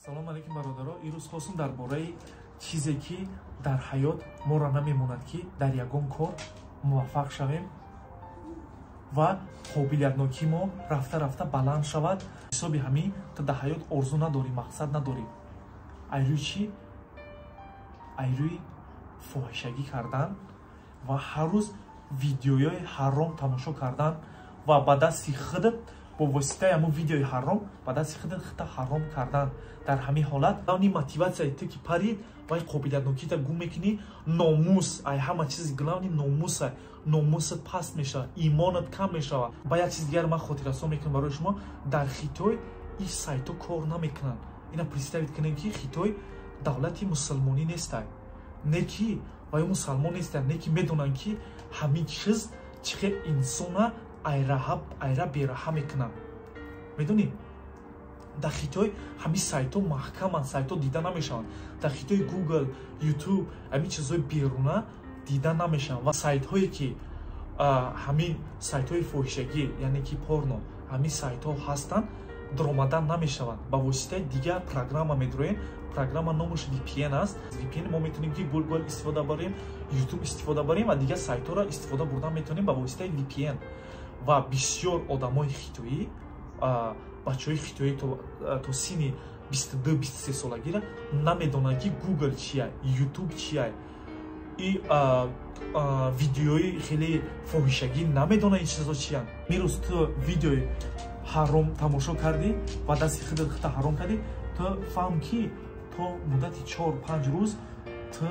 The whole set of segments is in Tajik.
Салом алейкум, бародаро. Ирӯз хостум дар бораи чизе, ки дар ҳаёт моро намемонад, ки дар ягон кор муваффақ шавем ва қобилиятнокии мо рафта рафта баланд шавад. Ҳисоби ҳамин ту дар ҳаёт орзу надорӣ, мақсад надорӣ. Айрӯи чӣ? Айрӯи фоҳишагӣ кардан ва ҳар рӯз видеои ҳаром тамошо кардан ва ба дасти худат, бо воситаи ҳамун видеои ҳаром, ба дасти худат худта ҳаром кардан. Дар ҳамин ҳолат главный мотиватсияи ту ки парид, вай қобилиятнокита гум мекунӣ. Номус, ай ҳама чизи главный номуса. Номусат паст мешавад, имонат кам мешавад. Ба як чиз дигар ман хотиррасон мекунам барои шумо: дар Хитой ин сайтҳо кор намекунанд. Ина представить кунем, ки Хитой давлати мусулмонӣ нестай, не ки вай мусалмон нестанд, не ки медонанд, ки ҳамин чиз чӣ хел инсона айраҳа айра бераҳа мекунанд. Медонӣ, дар Хитой ҳамин сайтҳо маҳкаманд, сайтҳо дида намешаванд. Дар Хитой Google, YouTube, ҳамин чизҳои беруна дида намешаванд. Ва сайтҳое ки ҳамин сайтҳои фоҳишагӣ, яъне ки порно, ҳамин сайтҳо ҳастанд, даромадан намешаванд. Ба воситаи дигар программа медроем. Программа номаш VPN аст. VPN мо метавонем, ки Google истифода барем, YouTube истифода барем ва дигар сайтҳоро истифода бурдан метавонем ба воситаи VPN. Ва бисёр одамои хитоӣ, бачаҳои хитоӣ то синни 22-23 солагира намедонанд, ки Google чия, YouTube чия и видеои хеле фоҳишагӣ намедонанд, ин чизҳо чиянд. Мирӯз ту видеои ҳаром тамошо кардӣ ва дасти худат худта ҳаром кардӣ. Ту фаҳм, ки то муддати 4-5 рӯз ту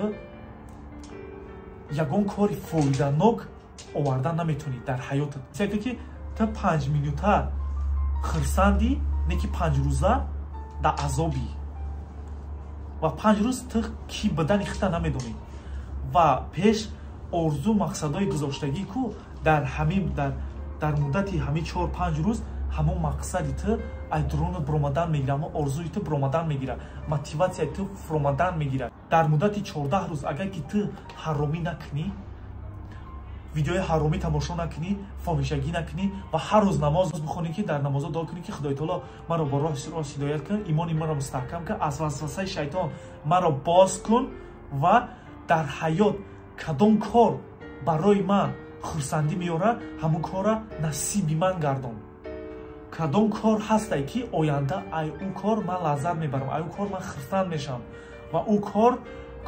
ягон кори фоиданок овардан наметавонӣ дар ҳаётат. Сето ки ту 5 минута хирсандӣ, не ки 5 рӯза дар азобӣ ва 5 рӯз ту кӣ будани худта намедонӣ. Ва пеш орзу, мақсадҳои гузоштагӣ ку дар ҳамин дар муддати ҳамин 4-5 рӯз ҳамон мақсади ту ай дурунат биромадан мегирад, ҳамон орзуи ту биромадан мегирад, мотиватсияи ту фуромадан мегирад. Дар муддати 14 рӯз агар ки ту ҳаромӣ накунӣ, видеои ҳаромӣ тамошо накунӣ, фоҳишагӣ накунӣ ва ҳар рӯз намоз бихонӣ, ки дар намозо дуо кунӣ, ки Худои таоло маро бо роҳи рост ҳидоят кун, имони маро мустаҳкам кун, аз васвасаи шайтон маро боз кун ва дар ҳаёт кадом кор барои ман хурсандӣ меорад, ҳамон корра насиби ман гардон, кадом кор ҳастай, ки оянда ай ӯ кор ман лаззат мебарам, ай ӯ кор ман хурсанд мешавам ва ӯ кор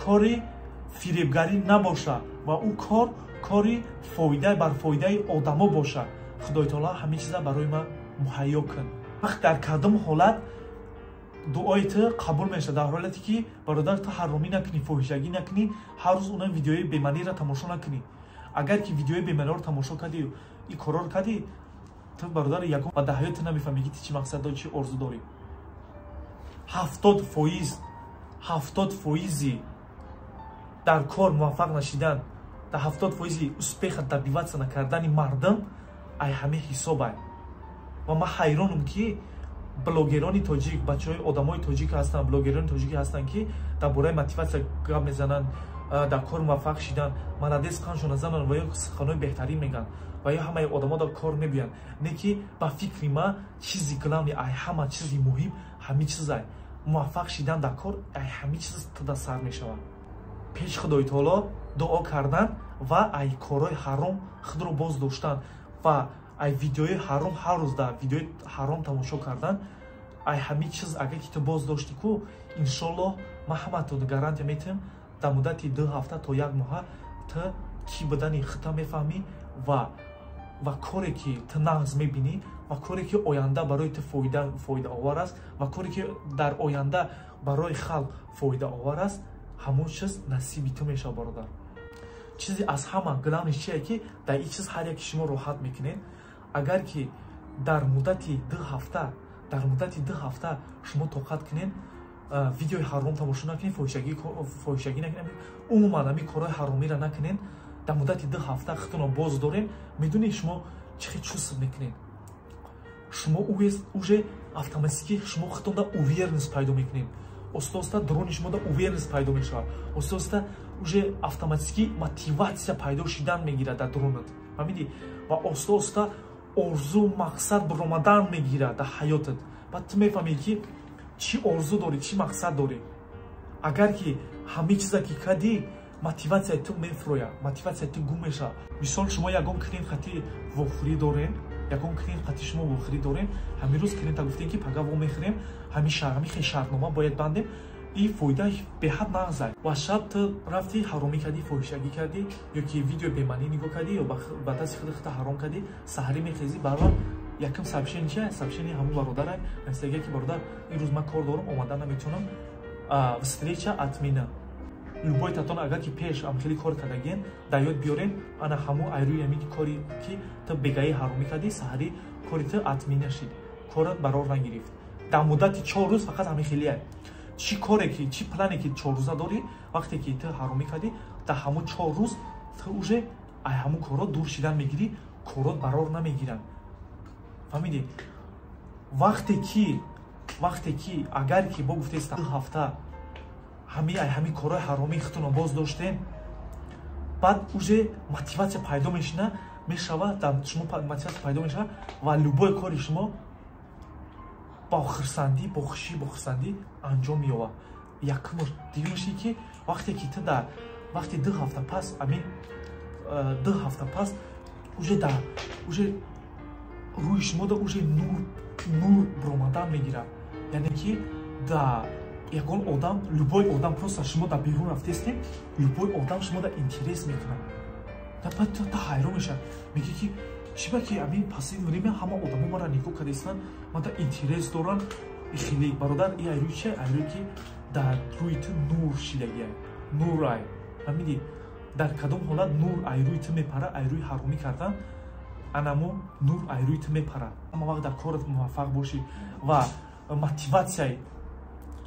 кори фиребгарӣ набошад ва ӯ кор кори фоида бар фоидаи одамо бошад, Худои таоло ҳамин чиза барои ман муҳайё кун. Вақт дар кадом ҳолат дуои ту қабул мешавад? Дар ҳолате ки, бародар, ту ҳаромӣ накунӣ, фоҳишагӣ накунӣ, ҳар рӯз она видеои бемаъниро тамошо накунӣ. Агар ки видеои бемаъниро тамошо кардӣ, и корро кардӣ, ту, бародар, ягон ва дар ҳаёт ту намефаҳмӣ, ки ту чӣ мақсад дорӣ, чӣ орзу дорӣ. 70%, 70 фоизи дар кор муваффақ нашидан, дар 70 фоизи успеха добиваться накардани мардум ай ҳамин ҳисобай. Ва ман ҳайронам, ки блогерони тоҷик, бачаҳои одамои тоҷик ҳастанд, блогерони тоҷикӣ ҳастанд, ки дар бораи мотиватсия гап мезананд, дар кор муваффақ шидан, молодец, қаншона зананд ва ё суханои беҳтарин мегӯянд ва ё ҳамаи одамо дар кор мебиёянд. Не ки ба фикри ман чизи главный, ай ҳама чизи муҳим ҳамин чизай. Муваффақ шидан дар кор ай ҳамин чиз туда сар мешавад: пеш Худои таоло дуо кардан ва ай корҳои ҳаром худро боз доштан ва ай видеои ҳаром, ҳар рӯз дар видеои ҳаром тамошо кардан. Ай ҳамин чиз агар ки ту боз доштӣ ку, иншоллоҳ, ман ҳаматон гарантия метиҳам, дар муддати 2 ҳафта то як моҳа ту кӣ будани худта мефаҳмӣ ва коре ки ту нағз мебинӣ ва коре ки оянда барои ту фоидаовар аст ва коре ки дар оянда барои халқ фоидаовар аст, ҳамон чиз насиби ту мешавад. Бародар, чизи аз ҳама главный чие, ки дар ин чиз ҳар яки шумо роҳат мекунед? Агар ки дар муддати 2 ҳафта, дар муддати 2 ҳафта шумо тоқат кунед, видеои ҳаром тамошо накунед, фоҳишагӣ накунед, умуман ҳамин корҳои ҳаромиро накунед, дар муддати 2 ҳафта худтонро боз дорем, медонед, шумо чӣ хел чувств мекунед? Шумо уже автоматически шумо худтонда уверенность пайдо мекунед. Оста оста дрони шумода уверенность пайдо мешавад, оста оста уже автоматически мотиватсия пайдо шидан мегирад дар дронат, фаҳмидӣ? Ва оста оста орзу, мақсад биромадан мегирад дар ҳаётат. Баъд ту мефаҳмӣ, ки Чӣ орзу дорӣ, чӣ мақсад дорӣ? Агар ки ҳамин чиза ки кардӣ, мотиватсияи ту мефурӯяд, мотиватсияи ту гум мешавад. Мисол, шумо ягон клиент хати вохӯрӣ дорем, ягон клиент хати шумо вохӯрӣ дорем, ҳамин рӯз клиента гуфтем, ки пага во мехӯрем, ҳамин хел шартнома бояд бандем, и фоида беҳад нағзад. Ва шаб ту рафтӣ, ҳаромӣ кардӣ, фоҳишагӣ кардӣ, ё ки видеои бемаънӣ нигоҳ кардӣ, ё ба дасти худи худта ҳаром кардӣ. Саҳарӣ мехезӣ, барвақт якум сообщение чи? Сообщение ҳамун бародарай нависагия, ки бародар, ин рӯз ман кор дорам, омада наметавонам, встреча отмена. Любой татон, агар ки пеш ам хеле кор кардагиен, дар ёд биёрен, ана ҳамун айрӯи ҳамин кори ки ту бегаӣ ҳаромӣ кардӣ, саҳарӣ кори ту отмена шид, корат барор нагирифт. Дар муддати 4 рӯз фақат ҳамин хелия. Чӣ коре ки, чӣ плане ки 4 рӯза дорӣ, вақте ки ту ҳаромӣ кардӣ, дар ҳамун 4 рӯз ту уже ай ҳамун корро дур шидан мегирӣ, корот барор намегиранд. Фаҳмидӣ? Вақте ки агар ки бо гуфтест, 2 ҳафта ҳами ай ҳами корҳои ҳаромии худтонро боз доштем, баъд уже мотиватсия пайдо мешава дар шумо, мотиватсия пайдо мешава ва любой кори шумо бо хурсандӣ, бо хушӣ, бо хурсандӣ анҷом меёбад. Якумш. Дуюмше ки вақте ки ту дар вақти 2 ҳафта пас, амин 2 ҳафта пас уже дар уже рӯи шумо да уже нур баромадан мегирад. Яъне ки да ягон одам, любой одам, просто шумо дар берун рафтестем, любой одам шумо да интерес мекунад. Баъд та ҳайрон мешавад, мегӯ ки чӣ ба ки амин последнее время ҳама одамо мара нигоҳ кардастанд, мада интерес доранд хеле. Бародар, и айрӯи чи? Айрӯи ки дар рӯи ту нур шидагия, нур ай. Фаҳмидӣ? Дар кадом ҳолат нур айрӯи ту мепара? Айрӯи ҳаромӣ кардан анамо нур айрӯи ту мепарад. Ҳама вақт дар корат муваффақ бошӣ ва мотиватсияи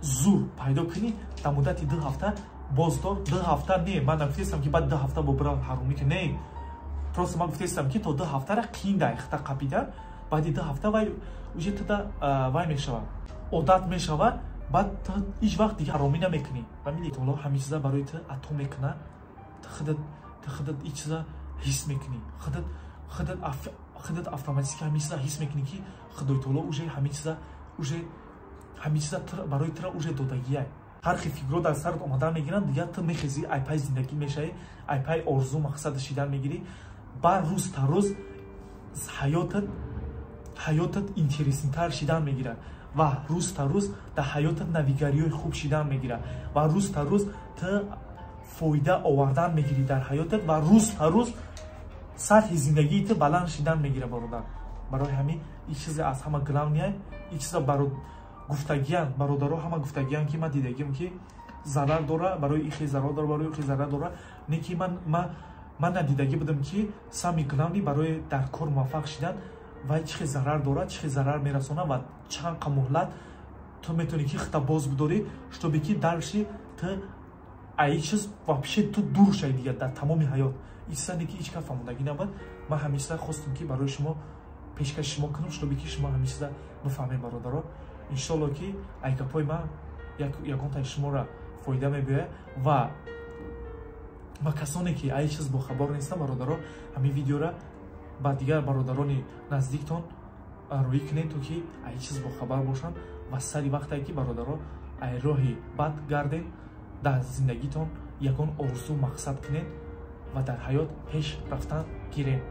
зур пайдо кунӣ, дар муддати 2 ҳафта боздор. 2 ҳафта не, ман нагуфтестам, ки баъд 2 ҳафта бо бира ҳаромӣ ки, не, просто ман гуфтестам, ки то 2 ҳафтара қиин хата қапида, баъди 2 ҳафта вай уже туда вай мешавад, одат мешавад, баъд ту ҳеҷ вақт дига ҳаромӣ намекунӣ. Фаҳмидӣ? Аллоҳ ҳамин чиза барои ту ато мекунад, ту худат ин чиза ҳис мекунӣ, худат автоматически ҳамин чиза ҳис мекунӣ, ки Худои таоло уже ҳамин чиза, уже ҳамин чиза барои тура уже додагиай. Ҳар хел фикрҳо дар сарат омадан мегиранд, дигар ту мехезӣ, айпай зиндагӣ мешавӣ, айпай орзу мақсад шидан мегирӣ. Бар рӯз та рӯз ҳаётат интересный тар шидан мегирад ва рӯз та рӯз дар ҳаётат навигариҳои хуб шидан мегирад ва рӯз та рӯз ту фоида овардан мегирӣ дар ҳаётат ва рӯз та рӯз сатҳи зиндагии ту баланд шидан мегирад. Бародар, барои ҳамин ин чизе аз ҳама главный, ин чиза гуфтагиян бародаро, ҳама гуфтагиян, ки ман дидагиам, ки зарар дора, барои ихе зарар дора, барои ихе зарар дора, не ки ман надидагӣ будам, ки самый главный барои дар кор муваффақ шидан вай чӣ хел зарар дорад, чӣ хел зарар мерасонад ва чанд қа муҳлат ту метавонӣ, ки хита боз бидорӣ, чтобы ки дальше ту аи чиз вообще ту дур шавӣ дигар дар тамоми ҳаёт. Ин чиза не ки ҳеҷ кас фаҳмондагӣ набуд. Ман ҳамин чиза хостем, ки барои шумо пешкаши шумо кунам, чтобы ки шумо ҳамин чиза бифаҳмед. Бародаро, иншолло, ки ай гапҳои ман ягонтаи шуморо фоида мебиёяд ва касоне ки ай чиз бохабар нестанд, бародаро, ҳамин видеора ба дигар бародарони наздиктон рӯӣ кунед, то ки ай чиз бохабар бошанд. Ва сари вақтае ки, бародаро, ай роҳи бад гардед, дар зиндагитон ягон орзу мақсад кунед ва дар ҳаёт пеш рафтан гиред.